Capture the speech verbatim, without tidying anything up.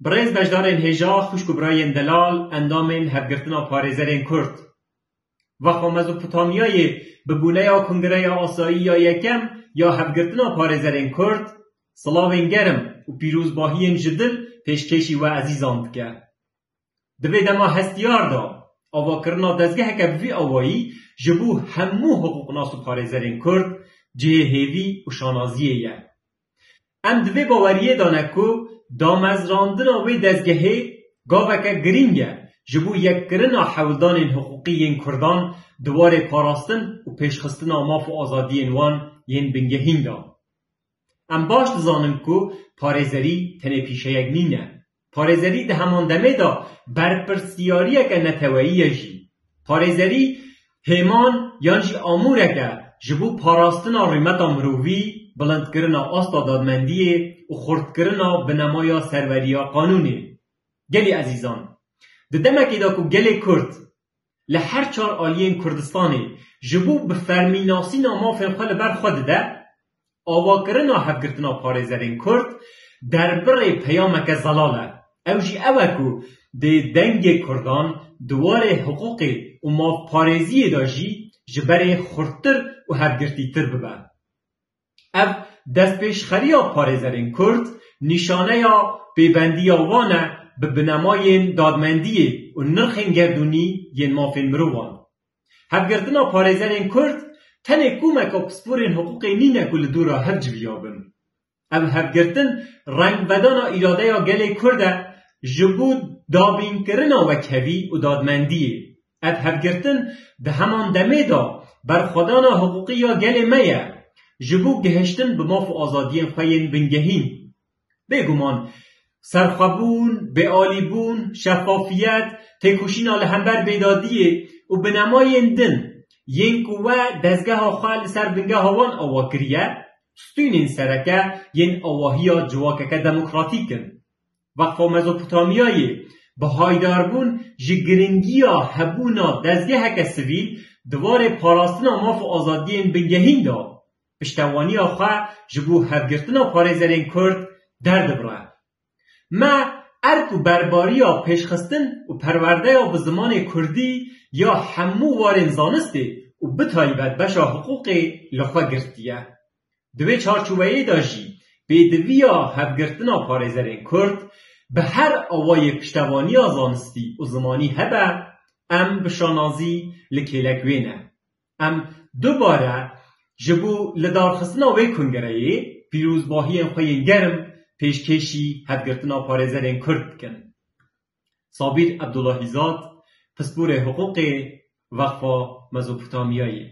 Birêz beşdarên hêja, xwişk û birayên delal, endamên Hevgirtina Parêzerên Kurd. Wexa Mezopotamyayê bi bûneya Kongreya Asayî ya Yekem ya Hevgirtina Parêzerên Kurd, silavên germ û pîrozbahiyên ji dil pêşkêşî we ezîzan dike. Di vê dema hestiyar de, avakirina dezgeheke bi vî awayî ji bo hemû hiqûqnas û parêzerên Kurd cihê hêvî û şanaziyê ye. Em di vê baweriyê de ne ku damezrandina wê dezgehê gaveke girîng e ji bo yekkirina hewldanên hiqûqî yên Kurdan di warê parastin û pêşxistina maf û azadiyên wan yên bingehîn de. Em baş dizanin ku parêzerî tenê pîşeyek nîne. Parêzerî di heman demê de berpirsiyariyeke neteweyî ye jî. Parêzerî hêman yan jî amûrek e ji bo parastina rûmeta mirovî, bilindkirina asta dadmendiyê û xurtkirina binemaya serweriya qanûnê. Gelî ezîzan, di demekê de ku gelê Kurd li her çar aliyên Kurdistanê ji bo bi fermînasîna mafên xwe li ber xwe dide, avakirina Hevgirtina Parêzerên Kurd derbirê peyameke zelal e. Ew jî ew e ku dê dengê Kurdan di warê hiqûqê û mafparêziyê de jî ji berê xurttir û hevgirtîtir bibe. Ev destpêşxeriya parêzerên Kurd nîşaneya pêbendiya wan e bi binemayên dadmendiyê û nirxên gerdûnî yên mafên mirovan. Hevgirtina parêzerên Kurd tenê komeka pisporên hiqûqê nîne ku li dora hev civiya bin. Ev hevgirtin rengvedana îradeya gelê Kurd e ji bo dabînkirina wekhevî û dadmendiyê. Ev hevgirtin di heman demê de berxwedana hiqûqî ya gelê me ye ji bo gihiştin bi maf û azadiyên xwe yên bingehîn. Bêguman, serxwebûn, bêalîbûn, şefafiyet, têkoşîna li hember bêdadiyê û binemayên din yên ku we dezgeha xwe li ser bingeha wan awa kiriye, stûnên sereke yên awahiya civakeke demokratîk in. Weqfa Mezopotamyayê bi haydarbûn ji giringiya hebûna dezgeheke sivîl di warê parastina maf û azadiyên bingehîn de piştevaniya xwe ji bo hevgirtina parêzerên Kurd derdibire. Me erk û berbariya pêşxistin û perwerdeya bi zimanê kurdî ya hemû warên zanistê û bi taybet beşa hiqûqê li xwe girtiye. Di wê çarçoveyê de jî pêdiviya hevgirtina parêzerên Kurd bi her awayê piştevaniya zanistî û zimanî hebe, em bi şanazî li kêlek wê ne. Em dubare ji bo lidarxistina wê kongreyê pîrozbahiyên xwe yên germ pêşkêşî Hevgirtina Parêzerên Kurd dikin. Sabîr Ebdulahîzad, pisporê hiqûqê Weqfa Mezopotamyayê.